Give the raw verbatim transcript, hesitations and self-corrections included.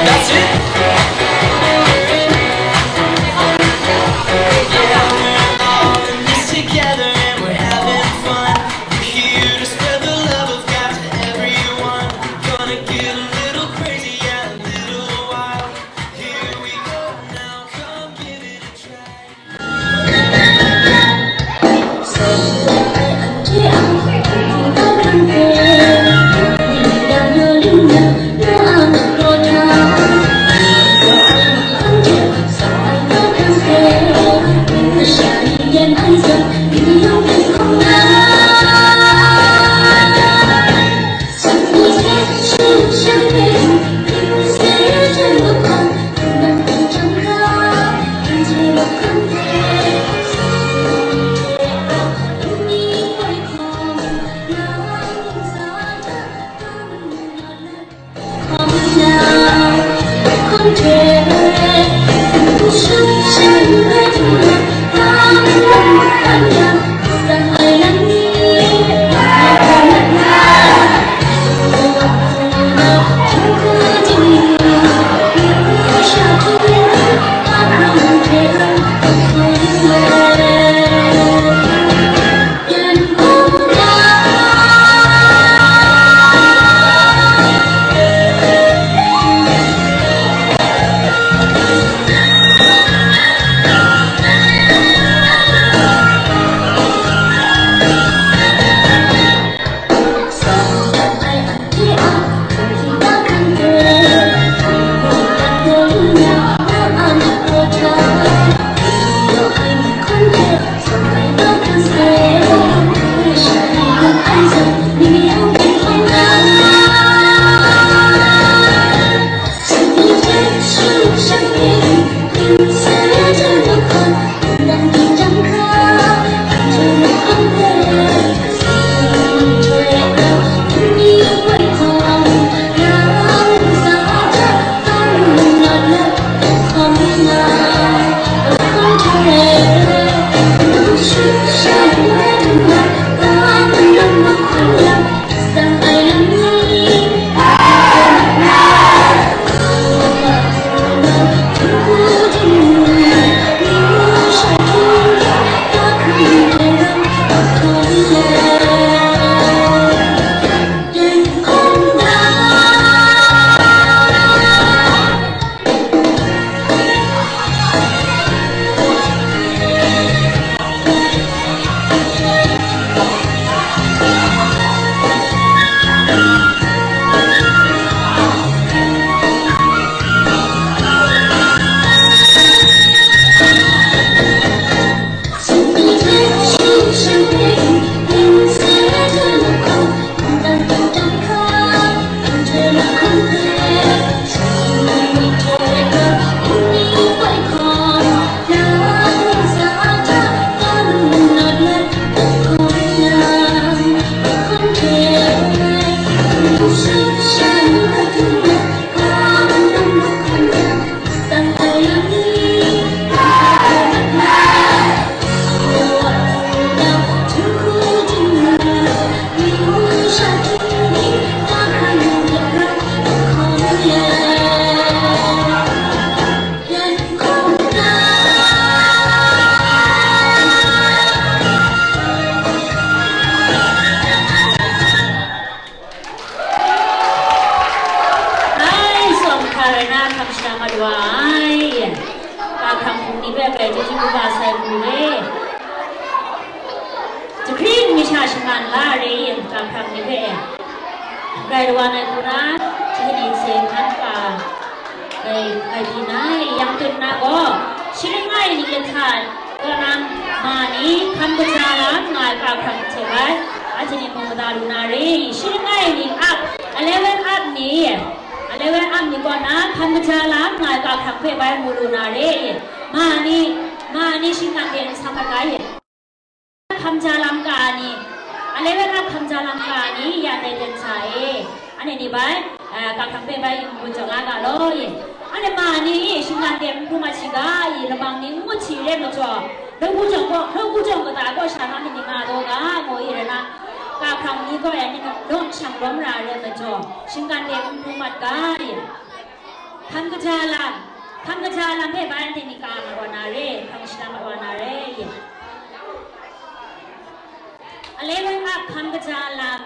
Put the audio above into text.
That's it. We're all in this together and we're having fun. We're here to spread the love of God to everyone. Gonna get a little crazy, yeah, a little wild. Here we go now, come give it a try. Ai, sawm hkra rai na, hkam shana mat wa ai. Ka hkrang hpung ni hpe grai chyeju kaba sai hku re. Jahkring mi sha shaman la re yin, ka hkrang ni hpe grai rawan ai hku na, chyeju ni hte hkan ka. Dai, dai pyi na, yang tut na gaw, shi langai ni lahta kaw na, ma ni hkam kaja la nga ai pa hkrang hte bai, anhte ni mu mada lu na re. Shi langai ni ap, eleven ap ni, eleven ap ni kaw na hkam kaja la nga ai pa hkrang hpe bai mu lu na re. Ma ni, ma ni shinggan de n sa mat ga ye. Hkam ja lam ka ai ni, a le rai na hkam ja lam ka ai ni, ya dai ten sa e. Anhte ni bai, eh, ka hkrang hpe bai yin gun jang la ga law ye. Anhte ma ni shinggan de n hkrum ai shiga i, lamang ni n ngut shi re majaw, Hkristu jawng gaw, Hkristu jawng kata kaw sha na myit ni nga taw ga, ngu i rai na, ka hkrang ni gaw e, myit naw shang rawng ra ai rai majaw, shinggan de n pru mat ga ye. Hkam kaja lam, hkam kaja lam hpe bai anhte ni ka mat wa na re, hkrang shada mat wa na re ye. Alewa a hkam kaja lam.